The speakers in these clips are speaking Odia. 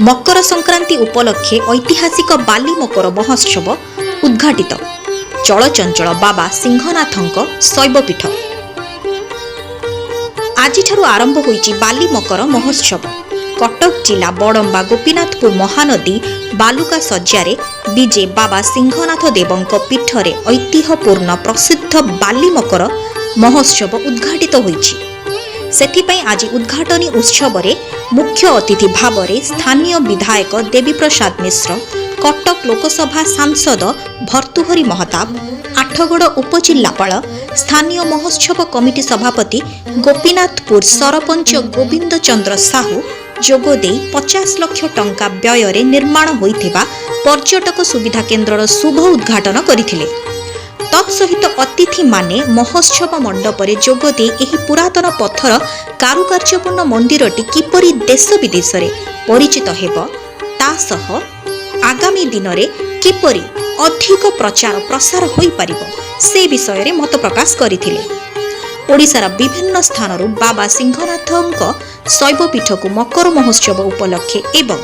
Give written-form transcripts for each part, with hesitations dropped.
ମକର ସଂକ୍ରାନ୍ତି ଉପଲକ୍ଷେ ଐତିହାସିକ ବାଲି ମକର ମହୋତ୍ସବ ଉଦ୍ଘାଟିତ। ଚଳଚଞ୍ଚଳ ବାବା ସିଂହନାଥଙ୍କ ଶୈବପୀଠ। ଆଜିଠାରୁ ଆରମ୍ଭ ହୋଇଛି ବାଲି ମକର ମହୋତ୍ସବ। କଟକ ଜିଲ୍ଲା ବଡ଼ମ୍ବା ଗୋପୀନାଥପୁର ମହାନଦୀ ବାଲୁକା ଶଯ୍ୟାରେ ବିଜେ ବାବା ସିଂହନାଥ ଦେବଙ୍କ ପୀଠରେ ଐତିହ୍ୟପୂର୍ଣ୍ଣ ପ୍ରସିଦ୍ଧ ବାଲି ମକର ମହୋତ୍ସବ ଉଦ୍ଘାଟିତ ହୋଇଛି। ସେଥିପାଇଁ ଆଜି ଉଦ୍ଘାଟନୀ ଉତ୍ସବରେ ମୁଖ୍ୟ ଅତିଥି ଭାବରେ ସ୍ଥାନୀୟ ବିଧାୟକ ଦେବୀପ୍ରସାଦ ମିଶ୍ର, କଟକ ଲୋକସଭା ସାଂସଦ ଭର୍ତ୍ତୃହରି ମହତାବ, ଆଠଗଡ଼ ଉପଜିଲ୍ଲାପାଳ, ସ୍ଥାନୀୟ ମହୋତ୍ସବ କମିଟି ସଭାପତି ଗୋପୀନାଥପୁର ସରପଞ୍ଚ ଗୋବିନ୍ଦ ଚନ୍ଦ୍ର ସାହୁ ଯୋଗଦେଇ 50 ଲକ୍ଷ ଟଙ୍କା ବ୍ୟୟରେ ନିର୍ମାଣ ହୋଇଥିବା ପର୍ଯ୍ୟଟକ ସୁବିଧା କେନ୍ଦ୍ରର ଶୁଭ ଉଦ୍ଘାଟନ କରିଥିଲେ। ତତ୍ସହିତ ଅତିଥିମାନେ ମହୋତ୍ସବ ମଣ୍ଡପରେ ଯୋଗଦେଇ ଏହି ପୁରାତନ ପଥର କାରୁକାର୍ଯ୍ୟପୂର୍ଣ୍ଣ ମନ୍ଦିରଟି କିପରି ଦେଶ ବିଦେଶରେ ପରିଚିତ ହେବ, ତା ସହ ଆଗାମୀ ଦିନରେ କିପରି ଅଧିକ ପ୍ରଚାର ପ୍ରସାର ହୋଇପାରିବ, ସେ ବିଷୟରେ ମତ ପ୍ରକାଶ କରିଥିଲେ। ଓଡ଼ିଶାର ବିଭିନ୍ନ ସ୍ଥାନରୁ ବାବା ସିଂହନାଥଙ୍କ ଶୈବପୀଠକୁ ମକର ମହୋତ୍ସବ ଉପଲକ୍ଷେ ଏବଂ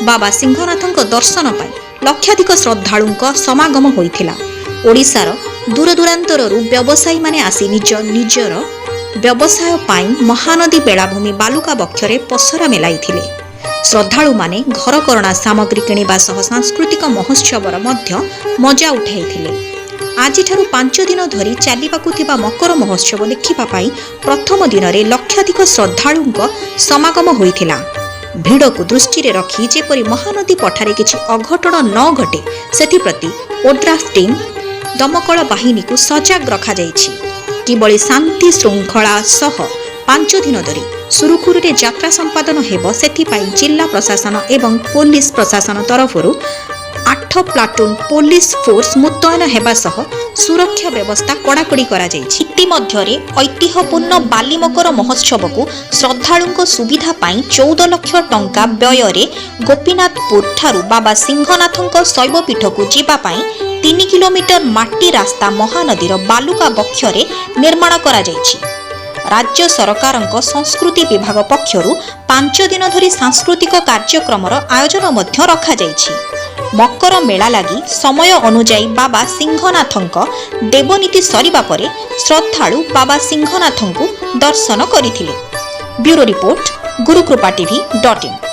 ବାବା ସିଂହନାଥଙ୍କ ଦର୍ଶନ ପାଇଁ ଲକ୍ଷାଧିକ ଶ୍ରଦ୍ଧାଳୁଙ୍କ ସମାଗମ ହୋଇଥିଲା। ଓଡ଼ିଶାର ଦୂରଦୂରାନ୍ତରରୁ ବ୍ୟବସାୟୀମାନେ ଆସି ନିଜ ନିଜର ବ୍ୟବସାୟ ପାଇଁ ମହାନଦୀ ବେଳାଭୂମି ବାଲୁକା ବକ୍ଷରେ ପସରା ମେଲାଇଥିଲେ। ଶ୍ରଦ୍ଧାଳୁମାନେ ଘରକରଣା ସାମଗ୍ରୀ କିଣିବା ସହ ସାଂସ୍କୃତିକ ମହୋତ୍ସବର ମଧ୍ୟ ମଜା ଉଠାଇଥିଲେ। ଆଜିଠାରୁ 5 ଦିନ ଧରି ଚାଲିବାକୁ ଥିବା ମକର ମହୋତ୍ସବ ଦେଖିବା ପାଇଁ ପ୍ରଥମ ଦିନରେ ଲକ୍ଷାଧିକ ଶ୍ରଦ୍ଧାଳୁଙ୍କ ସମାଗମ ହୋଇଥିଲା। ଭିଡ଼କୁ ଦୃଷ୍ଟିରେ ରଖି ଯେପରି ମହାନଦୀ ପଠାରେ କିଛି ଅଘଟଣ ନ ଘଟେ, ସେଥିପ୍ରତି ଓଡ୍ରାଫ୍ ଟିମ୍, ଦମକଳ ବାହିନୀକୁ ସଜାଗ ରଖାଯାଇଛି। କିଭଳି ଶାନ୍ତି ଶୃଙ୍ଖଳା ସହ 5 ଦିନ ଧରି ସୁରୁଖୁରୁରେ ଯାତ୍ରା ସମ୍ପାଦନ ହେବ, ସେଥିପାଇଁ ଜିଲ୍ଲା ପ୍ରଶାସନ ଏବଂ ପୋଲିସ ପ୍ରଶାସନ ତରଫରୁ ଆଠ ପ୍ଲାଟୁନ୍ ପୋଲିସ ଫୋର୍ସ ମୁତୟନ ହେବା ସହ ସୁରକ୍ଷା ବ୍ୟବସ୍ଥା କଡ଼ାକଡ଼ି କରାଯାଇଛି। ଇତିମଧ୍ୟରେ ଐତିହ୍ୟପୂର୍ଣ୍ଣ ବାଲିମକର ମହୋତ୍ସବକୁ ଶ୍ରଦ୍ଧାଳୁଙ୍କ ସୁବିଧା ପାଇଁ 14 ଲକ୍ଷ ଟଙ୍କା ବ୍ୟୟରେ ଗୋପୀନାଥପୁର ଠାରୁ ବାବା ସିଂହନାଥଙ୍କ ଶୈବପୀଠକୁ ଯିବା ପାଇଁ 3 କିଲୋମିଟର ମାଟି ରାସ୍ତା ମହାନଦୀର ବାଲୁକା ବକ୍ଷରେ ନିର୍ମାଣ କରାଯାଇଛି। ରାଜ୍ୟ ସରକାରଙ୍କ ସଂସ୍କୃତି ବିଭାଗ ପକ୍ଷରୁ 5 ଦିନ ଧରି ସାଂସ୍କୃତିକ କାର୍ଯ୍ୟକ୍ରମର ଆୟୋଜନ ମଧ୍ୟ ରଖାଯାଇଛି। ମକର ମେଳା ଲାଗି ସମୟ ଅନୁଯାୟୀ ବାବା ସିଂହନାଥଙ୍କ ଦେବନୀତି ସରିବା ପରେ ଶ୍ରଦ୍ଧାଳୁ ବାବା ସିଂହନାଥଙ୍କୁ ଦର୍ଶନ କରିଥିଲେ। Bureau report, Gurukrupa TV dot in.